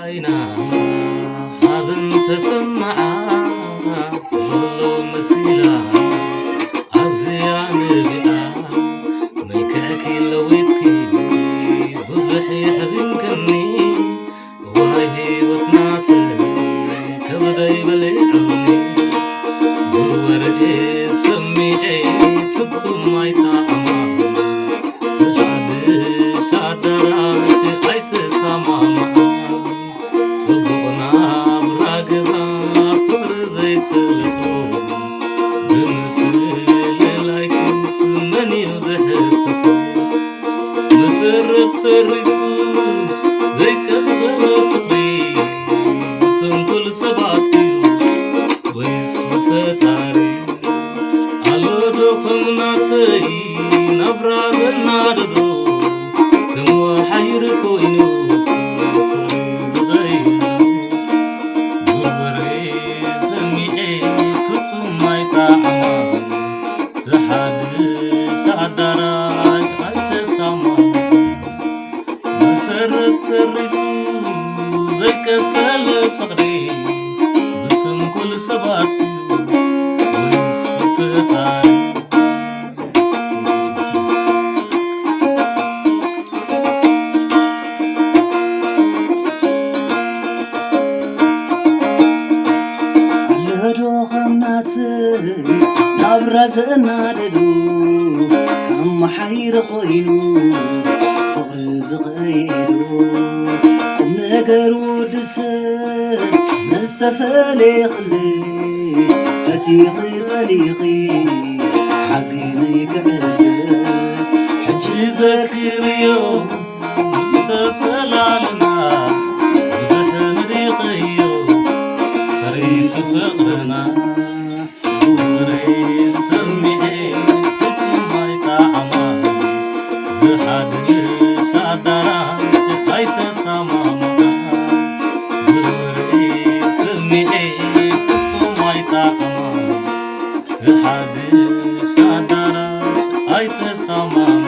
ዓይና ሓዘን ተሰማዓ ትብሎ መሲላ ኣዝያ ንቢኣ መልክዕኪ ለዊጥኪ ብዙሕ የሕዚንክኒ ዋይ ህይወት ናተይ ከብደይ በሊዑኒ ብወርኤ ሰሚዐ ፍጹም ኣይጠዓማ ትሓድሽ ኣዳራሽ ኣይተሰማማዓ ጽቡቕ ናብራ ገዛ ፍቕሪ ዘይሰልጦ ብምፍልላይክስ መን እዩ ዘሕትቶ መሰረት ሰሪቱ ዘይቀጸለ ፍቕሪ ስንኩል ሰባት እዩ ወይስ ብፈጣሪ ኣሎዶ ከም ናተይ ናብራ ዘናደዶ ከም ወሓይሪ ኮይኑስ ፍቕሪ ዝቐይር ብወሬ ሰሚዐ ፍጹም ኣይጠዓማ ትሓድሽ ኣዳራሽ ኣይተሰማማዓን መሰረት ሰሪቱ ዘይቀጸል ፍቕሪ ብስንኩል ሰባት ወይስ ብፍጣሪ ኣለዶ ከም ናት ናብራ ዘናደዶ ከም ሓይሪ ኮይኑ ፍቕሪ ዝቐየዶ ቁም ነገር ወዲ ሰብ ምስ ተፈለየኽለይ ፈቲኺ ጸሊኺ ሓዚነይ ክዕርፍ ሕጂ ዘክርዮ ምስ ተፈላለና ብዙሕ ንሪቐዮ ርእሲ ፍቕርና ብወሬ ሰሚዐ ፍጹም ኣይጠዓማ ዝሓድሽ ኣዳራሽ ኣይተሰማማዓ ብወሬ ሰሚዐ ፍጹም ኣይጠዓማ ዝሓድሽ ኣዳራሽ ኣይተሰማማዓ